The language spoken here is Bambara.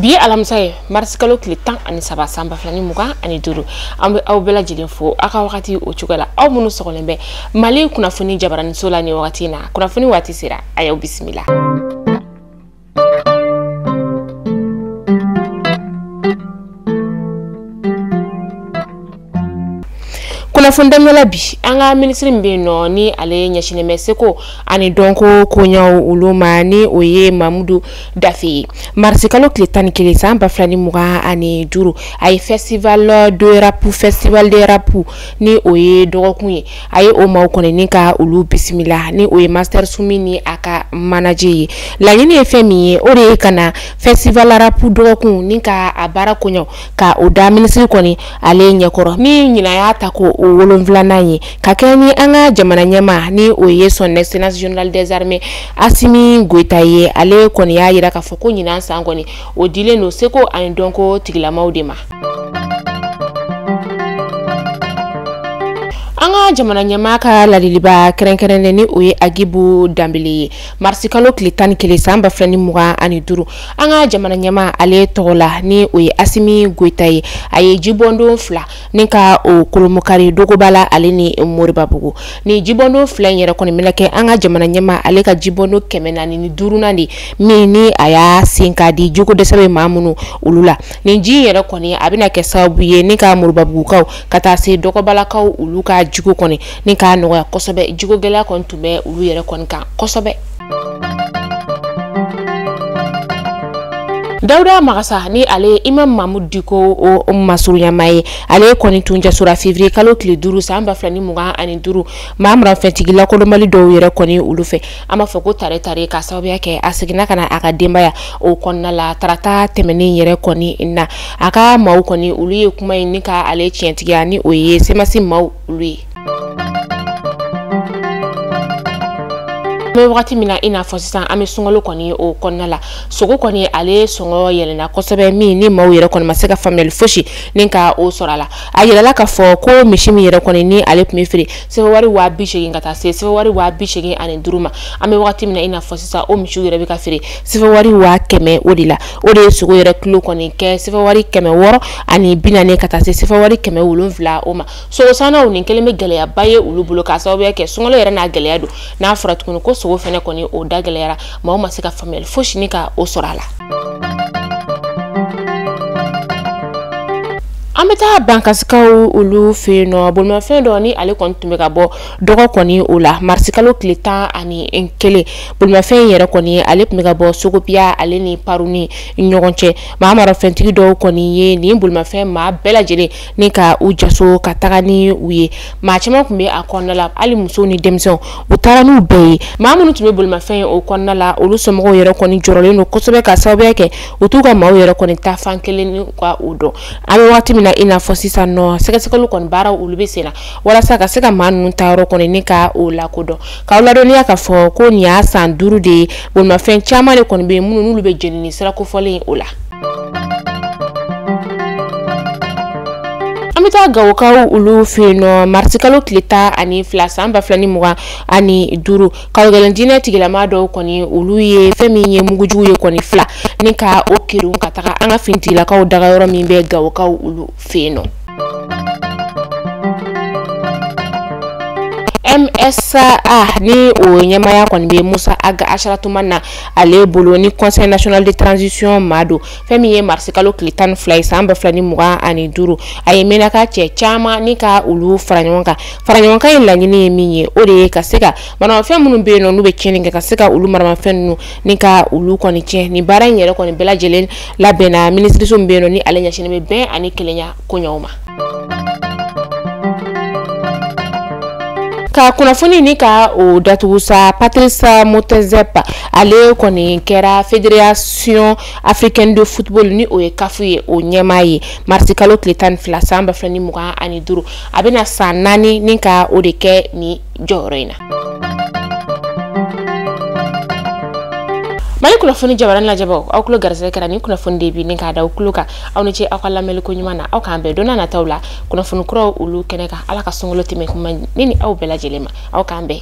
Bi alamisa ye mars kalo tile 13 san 2025 an bɛ aw bɛɛ lajɛlen fo aw ka wagati o cogo la aw minnu sɔgɔlen bɛ Mali kunnafoni jabaraniso la nin wagati in na kunnafoni waati sera a y'aw bisimila. Kunnafoni daminɛ la bi an ka minisiri min bɛ yen nɔ ni ale ɲɛsinnen bɛ seko ani dɔnko koɲɛw olu ma ni o ye Mamudu Dafe ye marisi kalo tile 11 san 2025 a ye festival de rap festival de rap ni o ye dɔgɔkun ye a ye o maaw kɔni ni ka olu bisimila ni o ye Master Sumi ni a ka manager ye laɲini ye fɛn min ye o de ye ka na festival rap dɔgɔkun ni ka a baara koɲɛw ka o da minisiri kɔni ale ɲɛkɔrɔ ni ɲinan y'a ta ko o 7nan ye ka kɛ ni an ka jamana ɲɛmaa ni o ye son excellence général des armées Assimi Goïta ye ale kɔni y'a yira k'a fɔ ko ɲinan san kɔni o dilen don seko ani dɔnko tigilamaw de ma. An ka jamana ɲɛmaa ka ladiliba kɛrɛnkɛrɛnnen ni o ye Agibu Danbele ye marisi kalo tile 11 san 2025 an ka jamana ɲɛmaa ale tɔgɔ la ni o ye Assimi Goïta ye a ye jibɔndon 2 ni ka o kolomokari Dogobala ale ni Moribabugu ni jibɔndon 2 in yɛrɛ kɔni bɛna kɛ an ka jamana ɲɛmaa ale ka jibɔndon 405nan de min ni a y'a sen k'a di jiko dɛsɛ bɛ maa minnu olu la nin ji in yɛrɛ kɔni a bɛna kɛ sababu ye ni ka Moribabugukaw ka taa se Dɔgɔbalakaw olu ka jiko kɔni ni k'a nɔgɔya kosɛbɛ jiko gɛlɛya kɔni tun bɛ olu yɛrɛ kɔni kan kosɛbɛ. Dawuda Magasa ni ale ye Imam Mahmoud Dicko o masurunyama ye ale kɔni tun jasora février kalo tile 5 san 2025 maa marafɛntigi lakodɔnbali dɔw yɛrɛ kɔni olu fɛ an b'a fɔ ko tare tare ka sababuya kɛ a seginna ka na a ka denbaya o kɔnɔna la tarata tɛmɛnen yɛrɛ kɔni na a ka maaw kɔni olu ye kuma in ni ka ale tiɲɛtigiya ni o ye CMAS maaw olu ye. An bɛ wagati min na i n'a fɔ sisan an bɛ sunkalo kɔni o kɔnɔna la sogo kɔni ale sɔngɔ yɛlɛnna kosɛbɛ min ni maaw yɛrɛ kɔni ma se ka faamuyali fosi ni ka o sɔrɔ a la a yirala k'a fɔ ko misi min yɛrɛ kɔni ni ale tun bɛ feere sefawari 80 ka taa se sefawari 85 ma an bɛ wagati min na i n'a fɔ sisan o misiw yɛrɛ bɛ ka feere sefawari 100 o de la o de ye sogo yɛrɛ kilo kɔni kɛ sefawari 640 ka taa se sefawari 700 o ma sogosannaw nin kelen bɛ gɛlɛyaba ye olu bolo k'a sababuya kɛ sunkalo yɛrɛ n'a gɛlɛya don n'a fɔra tuguni ko sogo fɛnɛ kɔni o da gɛlɛyara maaw ma se ka faamuyali fosi ni ka o sɔrɔ a la. An bɛ taa Bankasikaw olu fɛ yen nɔ bolimafɛn dɔ ni ale kɔni tun bɛ ka bɔ dɔgɔ kɔni o la marisi kalo tile 11 bolimafɛn in yɛrɛ kɔni ale tun bɛ ka bɔ Sogopiya ale ni Paru ni ɲɔgɔn cɛ maa marafɛntigi dɔw kɔni ye nin bolimafɛn maa bɛɛ lajɛlen ni ka u jaso ka taga ni u ye maa caman tun bɛ a kɔnɔna la hali musow ni denmisɛnw u taara n'u bɛɛ ye maa minnu tun bɛ bolimafɛn in o kɔnɔna la olu somɔgɔw yɛrɛ kɔni jɔrɔlen don kosɛbɛ ka sababuya kɛ u t'u ka maaw yɛrɛ kɔni ta fan kelen ni ka o dɔn an bɛ waati min na i n'a fɔ sisan nɔ sɛgɛsɛgɛliw kɔni baaraw olu bɛ sen na walasa ka se ka maa ninnu ta yɔrɔ kɔni ni ka o lakodɔn k'aw ladɔnniya k'a fɔ ko nin y'a san 5 de ye bolimafɛn caman de kɔni bɛ yen minnu n'olu bɛ jeni ni sira kofɔlen o la. An bɛ taa Gawokaw olu fɛ yen nɔ marisi kalo tile 12 san 2025 kalo gɛlɛn diinɛ tigilama dɔw kɔni olu ye fɛn min ye mugujugu ye kɔni 2 ni ka o kerun ka taga an ka finitigilakaw dagayɔrɔ min bɛ Gawokaw olu fɛ yen nɔ. MSA ni o ɲɛmaaya kɔni bɛ Musa Ag Acharatoumane na ale bolo ni Conseil national de transition maa don fɛn min ye marisi kalo tile 12 ye san 2025 a ye Menaka cɛ caman ni ka olu fara ɲɔgɔn kan fara ɲɔgɔn kan in laɲini ye min ye o de ye ka se ka maramafɛn minnu bɛ yen nɔ n'u bɛ tiɲɛni kɛ ka se ka olu maramafɛn ninnu ni ka olu kɔni tiɲɛ nin baara in yɛrɛ kɔni bɛɛ lajɛlen labɛnna minisiriso min bɛ yen nɔ ni ale ɲɛsinnen bɛ bɛn ani kelenya koɲɛw ma. Ka kunnafoni ni ka o datugu sa Patrice Motsepe ale kɔni kɛra Fédération africaine de football ni o ye CAF ye o ɲɛmaa ye marisi kalo tile 12 san 2025 a bɛna san 4 ni ka o de kɛ nin jɔyɔrɔ in na. Mali kunnafoni jabarani lajɛbaaw aw tulo garisɛgɛ kɛra ni kunnafoni de bi ni k'a da aw tulo kan aw ni ce aw ka lamɛnni ko ɲuman na aw k'an bɛn don n'a nataw la kunnafoni kuraw olu kɛnɛ kan ala ka sunkalo tɛmɛ kuma ne ni aw bɛɛ lajɛlen ma aw k'an bɛn.